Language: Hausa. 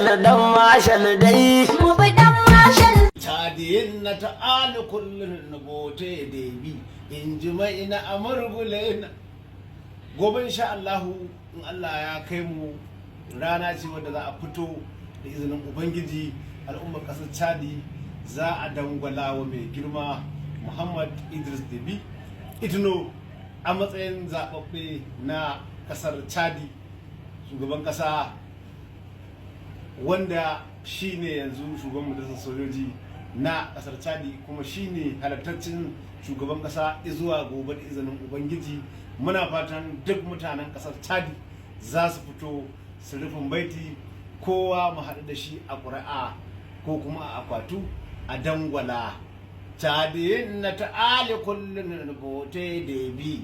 Mashal, dan mashal dai. Mu bi dan mashal. Tchadien na ta'ali kullum na bote Déby in ji mai na amurgule. Gobe insha Allahu, in Allah ya kai mu, rana ce wadda za a fito da izinin Ubangiji, al'ummar ƙasar Chadi za a dangwala wa mai girma Muhammad Idris Déby Itno a matsayin zaɓaɓɓe na ƙasar Chadi, shugaban ƙasa, wanda shi ne yanzu shugaban majalisar sojoji na kasar Chadi, kuma shi ne halattaccen shugaban kasa zuwa gobe da izinin Ubangiji. Muna fatan duk mutanen kasar Chadi za su fito su rufin baiti, kowa mu haɗu da shi a ƙuri'a ko kuma a akwatu a dangwala. Chadi na ta'ali kullum bote Déby.